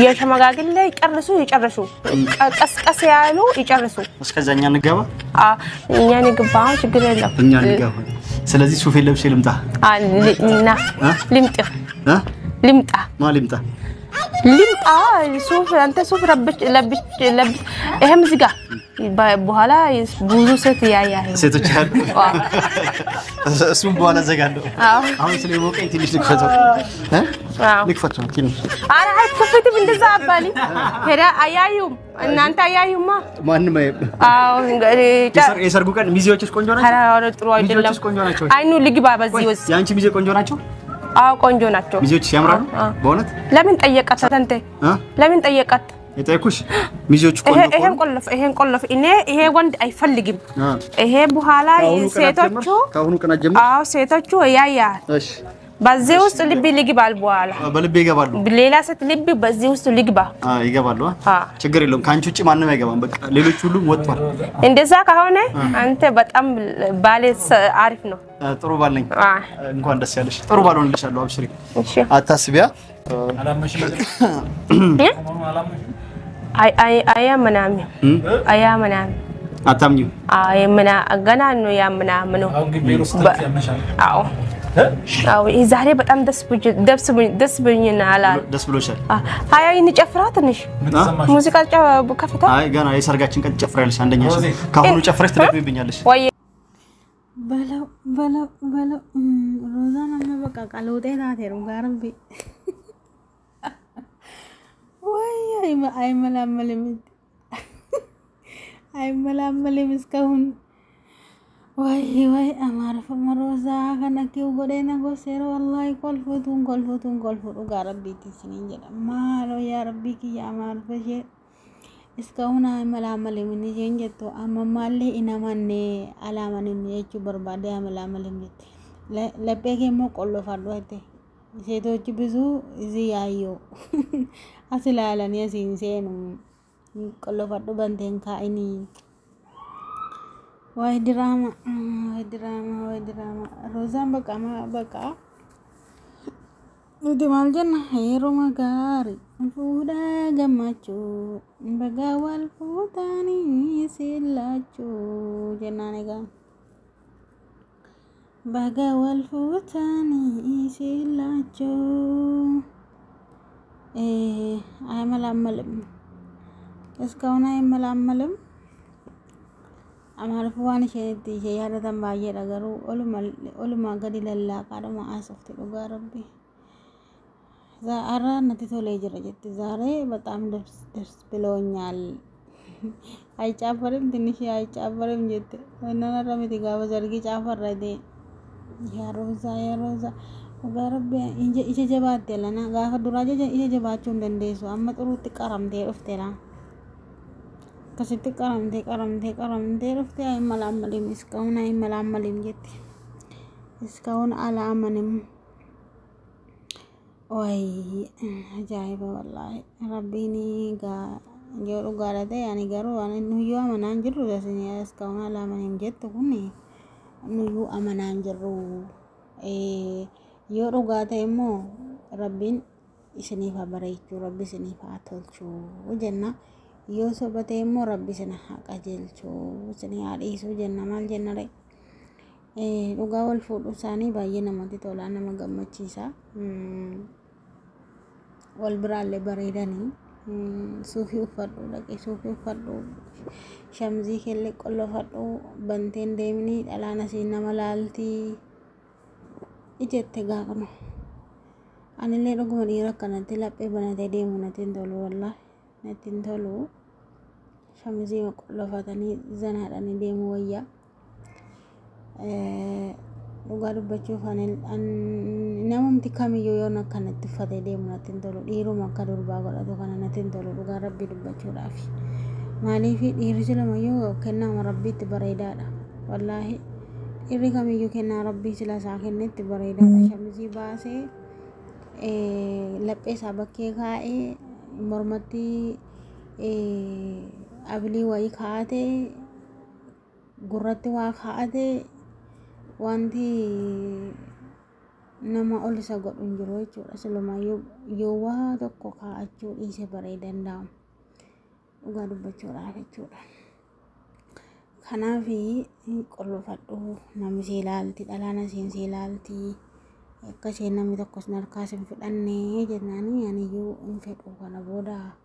የሸመጋግሌ ይጨርሱ ይጨርሱ፣ ቀስቀስ ያሉ ይጨርሱ። እስከዛ እኛ እንገባ። እኛ ንግባ፣ ችግር የለም። እኛ እንገባ። ስለዚህ ሱፌን ለብሼ ልምጣ። ና ልምጥ ልምጣ። ማ ልምጣ? ልምጣ። ሱፍ አንተ ሱፍ ረብች ለብች ለብች። ይሄም ዝጋ። በኋላ ብዙ ሴት ያያል። ሴቶች ያሉ እሱም በኋላ ዘጋለሁ። አሁን ስለሞቀኝ ትንሽ ልክፈተው እ ልክፈተው ትንሽ። ኧረ አይከፈትም። እንደዛ አባሊ ሄዳ አያዩም። እናንተ አያዩማ። ማንም አይም። አዎ የሰርጉ ቀን ሚዜዎችሽ ቆንጆ ናቸው። ኧረ ጥሩ አይደለም። ሚዜዎችሽ ቆንጆ ናቸው። አይኑ ልግባ በዚህ ውስጥ። የአንቺ ሚዜ ቆንጆ ናቸው? አዎ ቆንጆ ናቸው። ሚዜዎችሽ ያምራሉ? በእውነት ለምን ጠየቃት? አንተ ለምን ጠየቃት? የጠየኩሽ ሚዜዎቹ ቆንጆ። ይሄን ቆለፍ፣ ይሄን ቆለፍ። እኔ ይሄ ወንድ አይፈልግም። ይሄ በኋላ ሴቶቹ ከአሁኑ ቀናት ጀምር። አዎ ሴቶቹ ያያል። እሺ በዚህ ውስጥ ልብ ልግባል። በኋላ በልቤ ይገባሉ። ሌላ ሴት ልብ በዚህ ውስጥ ልግባ። ይገባሉ። ችግር የለውም። ከአንቺ ውጭ ማንም አይገባም። በቃ ሌሎች ሁሉም ወጥቷል። እንደዛ ከሆነ አንተ በጣም ባሌ አሪፍ ነው። ጥሩ ባል ነኝ። እንኳን ደስ ያለሽ። ጥሩ ባል ሆንልሻለሁ። አብሽሪ፣ አታስቢያ። አያምናም አያምናም። አታምኚም? አይ ምና ገና ነው ያምናምነው። አዎ አዎ፣ ዛሬ በጣም ደስ ደስ ብሎኛል። ደስ ብሎሻል? አይ እንጨፍራ ትንሽ ሙዚቃ ከፍታ። አይ ገና የሰርጋችን ቀን ትጨፍሪያለሽ። አንደኛ ከአሁኑ ጨፍረሽ ትደግሚብኛለሽ። ወይ በለው በለው በለው። ሮዛን amma በቃ qalooxee taateeru gaarabbi ወይ አይመላመልም አይመላመልም እስካሁን። ወይ ወይ amaarifama Roozaa kana kiu godhee na gorseera wallahi kolfutuun kolfutuun kolfu dhugaa rabbiitti isiniin jedha maaloo yaa rabbii kiyya amaarifa ishee እስካሁን አይመላመልም isheen jettu ammammallee hin amanne alaamanim jechuu barbaade አይመላመልም jette laphee kee immoo qollofadhu jette ሴቶች ብዙ እዚህ ያዩ as ilaalanii asiin seenu qollofadhu banteen kaa'inii ወይ ድራማ ወይ ድራማ ወይ ድራማ ሮዛን በቃ በቃ nuti maal jenna heeruma gaarii fuudhaa gammachuu bagaa wal fuutanii sillaachuu jennaan egaa bagaa wal fuutanii sillaachuu አይመላመልም እስካሁን አይመላመልም። Amaariffaa waan isheen itti ishee yaadatan baay'eedha garuu olumaa gadi lallaaqaadhuma haasofte dhugaa rabbi. Har'a natti tolee jira jette ዛሬ በጣም ደስ ብሎኛል። አይጫፈርም ትንሽ አይጫፈርም jette wannan har'a miti gaafa sargii caafarra jette yaa Roozaa yaa Roozaa dhugaa rabbi ija jabaatte lana gaafa duraa ija jabaachuu hin dandeessu amma xuruutti qaramtee dhufte laa. Akkasitti qaramtee qaramtee qaramtee dhuftee አይመላመልም እስካሁን አይመላመልም jette እስካሁን አላመንም። ወይ ajaa'iba wallaahi rabbiin gaa yoo dhugaadha ta'e ani garuu nuyyuu amanaa hin jirru እስካሁን አላመንም jettu kun nuyyuu amanaa hin jirru. Yoo dhugaa ta'e immoo rabbiin isiniif haa bareechuu rabbi isiniif haa tolchuu jenna. Yoo soba ta'e immoo rabbi isin haa qajeelchuu isin haa dhiisuu jenna maal jenna ree. Dhugaa wal fuudhuu isaanii baay'ee namatti tola nama gammachiisa. Wal biraallee bareedanii suufii uffadhu dhaqee suufii uffadhu shamzii keellee qollofadhu banteen deemnii dhalaan asii nama laaltii ijette gaafuma. Anillee dhuguma dhiira akkanatti laphee banatee deemu natti hin tolu wallaahi natti hin tolu. Shamizii qollofatanii zanaadhanii deemuu wayyaa. Dhugaa dubbachuuf namumti kamiyyuu yoon akkanatti uffatee deemu natti hin tolu. Dhiiruma akka durbaa godhatu kana natti hin tolu dhugaa rabbii dubbachuudhaaf. Maaliif dhiirri silumayyuu kennaa rabbiitti bareedaadha. Wallaahi dhiirri kamiyyuu kennaa rabbii sila isaa kennetti bareedaadha. Shamizii baasee laphee isaa bakkee kaa'ee mormatti abilii wayii kaa'atee gurratti waa kaa'atee wanti Nama ol isa godhu hin jiru jechuudha. Silumayyuu yoo waa tokko kaa'achuu dhiise baree danda'amu. Dhugaa dubbachuudhaaf jechuudha. Kanaaf qollofadhu, namni si ilaalti, dhalaan asiin si ilaalti. Akka isheen namni tokko sin harkaa sin fudhanne jennaan, aniyyuu hin fedhu, kana booda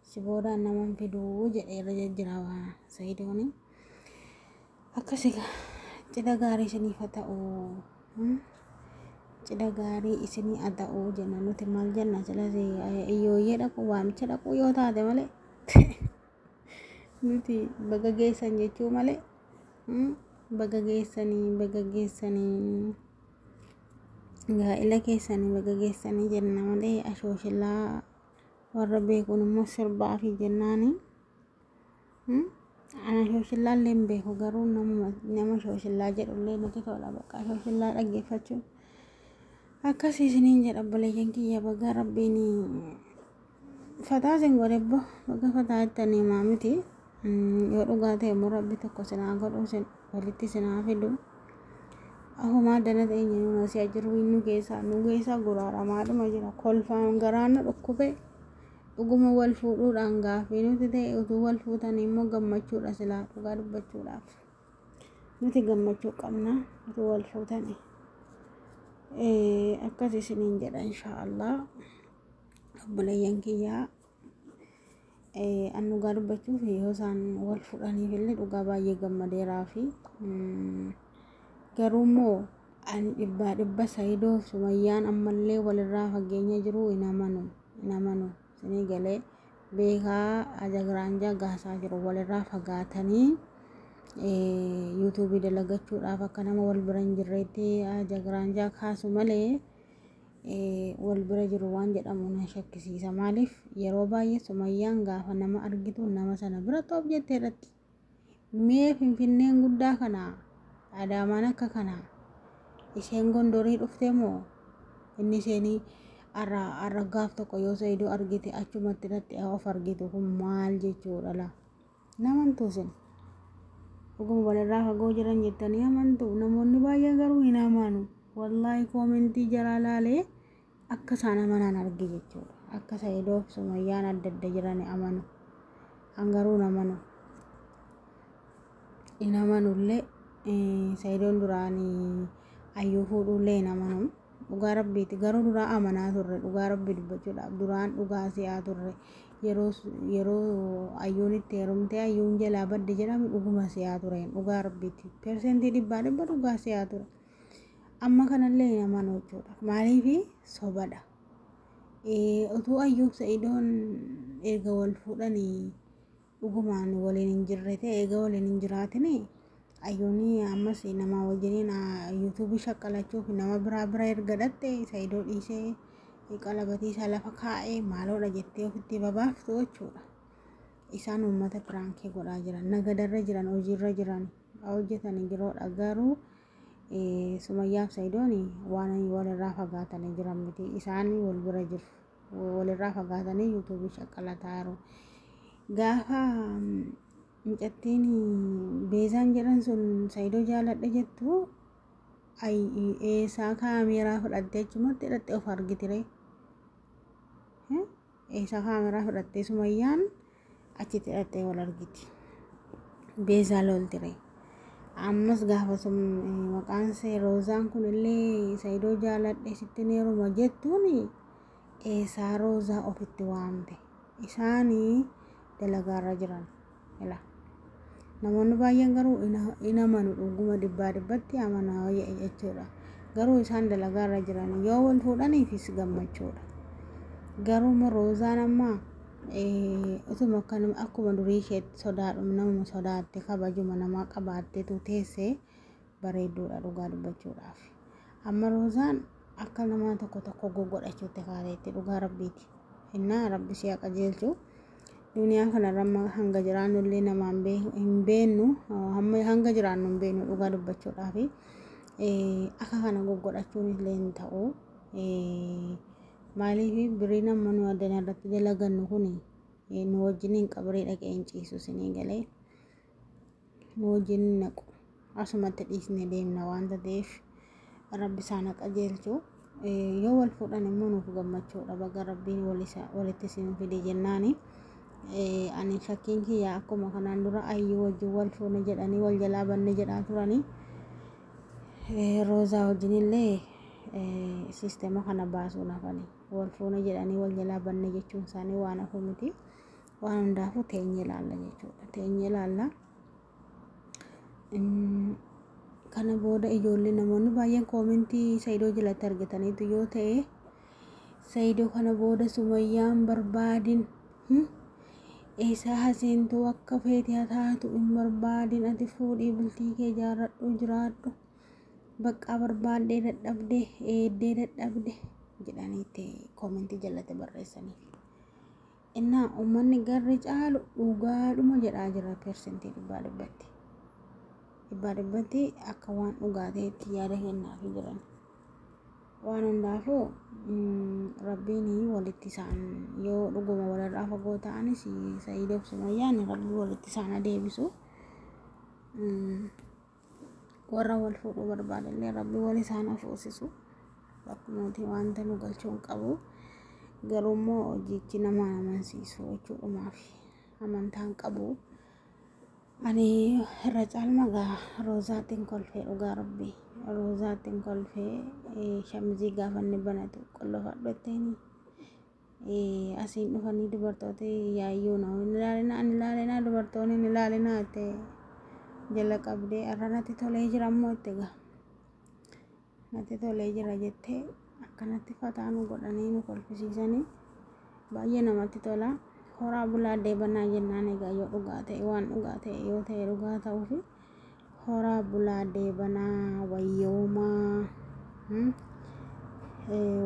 si booda nama hin fiduu jedheera jira Sayidooni. Akkasi cidha gaarii isiniif haa ta'u. Cidha gaarii isinii haa ta'u jenna. Nuti maal jenna? Silas iyyooyyee dhaqu, waamicha dhaqu yoo taate malee, nuti baga geessan jechuu malee, baga geessanii, baga geessanii, gaa'ila keessanii baga geessanii jenna malee, ashooshillaa warra beekuun immoo sirbaa fi jennaani. Ana ashooshillaa illee hin beeku, garuu nama ashooshillaa jedhullee natti tola, bakka ashooshillaa dhaggeeffachuun. Akkasii isiniin jedha, obboleeyyan kiyya, baga Rabbiin fataa isin godhe, baga fataa jettanii himaa miti. Yoo dhugaa ta'e immoo Rabbi tokko sinaa godhu, isin walitti sinaa fidu. Ahumaa dana ta'e jennuun asii jiru nu keessaa nu keessaa guraaramaadhuma jira. Kolfaan garaan nu dhukkube. Dhuguma wal fuudhuudhaan gaaffii nuti ta'e, utuu wal fuutanii immoo gammachuudha silaa, dhugaa dubbachuudhaaf. Nuti gammachuu qabna utuu wal fuutanii. Akkas isiniin jedha, inshaallah, obboleeyyan kiyyaa. An dhugaa dubbachuuf yoo isaan wal fuudhaniif illee dhugaa baay'ee gammadeeraa fi garuu immoo ani dhibbaa dhibba Sayidoo fi Sumayyaan ammallee walirraa fageenya jiru hin amanu, hin amanu. Isinii galee? Beekaa ajagiraanjaa gaasaa jiru, walirraa fagaatanii yuutuubii dalagachuudhaaf akka nama wal bira hin jirreetti ajagiraanjaa kaasu malee, wal bira jiru waan jedhamu na shakkisiisa. Maaliif? Yeroo baay'ee Sumayyaan gaafa nama argitu nama sana bira xoof jettee dhatti. Mee Finfinneen guddaa kana, Adaamaan akka kana, isheen Gondorii dhuftee moo inni isheenii arra gaaf tokko yoo Sayidoo argite achumatti dhatti of argitu kun maal jechuudha laa? Namantu isin dhuguma walirraa fagoo jiran jettanii amantu? Namoonni baay'een garuu hin amanu. Wallaahi, koomentii jaraa laalee akka isaan amanan arge jechuudha. Akka Sayidoo fi Sumayyaan adda adda jiran amanu. An garuu hin amanu. Hin amanullee. Sayidoon duraanii ayyuu fuudhullee hin amanu. Dhugaa Rabbiiti, garuu duraa amanaa turre, dhugaa Rabbi dubbachuudhaaf duraan dhugaa si'aa turre. Yeroo ayyuun itti heerumtee ayyuun jalaa badde jedhame dhuguma si'aa tureen, dhugaa Rabbiiti. 100% dhugaa si'aa ture. Amma kanallee hin amanu jechuudha. Maaliifi? Sobadha. Utuu ayyuuf Sa'idoon erga wal fuudhanii dhugumaan waliin hin jirre ta'e, eega waliin hin jiraatini, ayyuun ammas nama wajjiniin yuutuubii shaqqalachuuf nama biraa bira erga dhatte, Sa'idoo dhiisee qalabatii isaa lafa kaa'ee maaloodha jettee ofitti babaaftu jechuudha. Isaan uummata piraankii godhaa jiran, nagadarra jiran, hojiirra jiran, hojjetanii jiroodha. Garuu Sumayyaaf Sa'idoon waan walirraa fagaatanii jiran miti. Isaan wal bira jiru. Walirraa fagaatanii yuutuubii shaqqalataa jiru. Gaafa mucattiin Beezaan jedhan sun Sa'idoo jaaladha jettu, eessaa kaameeraa fudhattee achumatti hidhattee of argitire? Eessaa kaameeraa fudhattee Sumayyaan achitti hidhattee wal argiti? Beezaa loltire. Ammas gaafa sun maqaan see Roozaan kunillee Sa'idoo jaaladhe sitti heeruma jettuun, eessaa Roozaa ofitti waamte? Isaanii dalagaarra jiran. Ila. Namoonni baay'een garuu hin amanu, dhuguma dhibbaa dhibbatti amanaa jechuudha. Garuu isaan dalagaarra jiran, yoo wal fuudhaniifis gammachuudha. Garuu immoo Roozaan amma utuma akkuma durii isheetti sodaadhuma namuma sodaatte, kabajuma namaa qabaatteetu teessee bareedduudha, dhugaa dubbachuudhaaf. Amma Roozaan akka nama tokko tokko goggodhachuutti kaateetti, dhugaa Rabbiiti. Innaa Rabbi ishee qajeelchu. Duniyaa kanarra amma hanga jiraannu illee namaan hin beennu, hamma hanga jiraannu hin beennu, dhugaa dubbachuudhaaf. Akka kana goggodhachuun illee hin ta'u. Maaliif? Biriin amma nu addana irratti dalagannu kun nu wajjiniin qabrii dhaqee hin ciisu, isinii galee? Nu wajjin naqu, asumatti dhiisnee deemna waanta ta'eef. Rabbi isaan qajeelchu. Yoo wal fuudhan immoo nuuf gammachuudha. Baga Rabbiin walitti isin fide jennaani. Ani shakkiin kiyya akkuma kanaan dura Ayyuu wajjin wal fuune jedhanii wal jalaa banne jedhaa turanii. Roozaa wajjin illee sisteema kana baasuun hafanii wal fuune jedhanii wal jalaa banne jechuun isaanii waan hafu miti. Waan hundaafuu teenyee ilaalla jechuudha. Teenyee ilaalla. Kana booda ijoollee namoonni baay'een koomentii Saidoo jalatti argataniitu yoo ta'e, Saidoo kana booda Sumayyaan barbaadin, eessaa haseentuu akka feete haa taatu hin barbaadin, ati fuudhii bultii kee ijaarradhu jiraadhu, baqqaa barbaaddee dadhabde eeddee dadhabde jedhaniitti koomentii jalatti barreessaniif. Innaa uummanni garri caalu dhugaadhuma jedhaa jira persentii 100%. 100% akka waan dhugaa ta'etti yaada kennaafii jiran. Waan hundaafuu Rabbiin walitti isaan yoo dhuguma walirraa fagoo ta'anis Sa'iidoof Sumayyaan Rabbi walitti isaan adeebisu. Warra wal fuudhuu barbaadanillee Rabbi wal isaan hafuusisu. Bakka wanta nu galchuu hin qabu. Garuu immoo hojiichi nama amansiisu jechuudhumaaf amantaa hin qabu. Ani irra caalma gaa Roozaatiin kolfee dhugaa Rabbi. Roozaatiin kolfee shamizii gaafa inni banatu qollofadhu jetteeni. Asiin dhufanii dubartoota yaayyuu na hin ilaalinaa hin ilaalinaa dubartoonni hin ilaalinaa jettee jala qabdee irra natti tolee jira immoo itti gaa. Natti tolee jira jettee akkanatti fataa nu godhanii nu kolfisiisanii baay'ee namatti tola. Horaa bulaa deebanaa jennaan egaa yoo dhugaa ta'e waan dhugaa ta'e yoo ta'e dhugaa ta'uufi horaa bulaa deebanaa wayyoomaa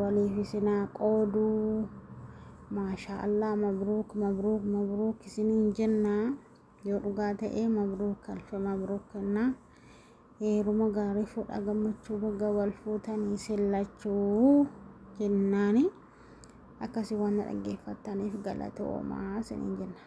waliif isinaa qooduu maashaa Allah mabruuk mabruuk mabruuk isiniin jennaa yoo dhugaa ta'e mabruuk alfa mabruuk kennaa heeruma gaarii fuudha gammachuu baga wal fuutanii sillachuu jennaani. Akkasii waan dhaggeeffattaniif galatoomaa isiniin jenna.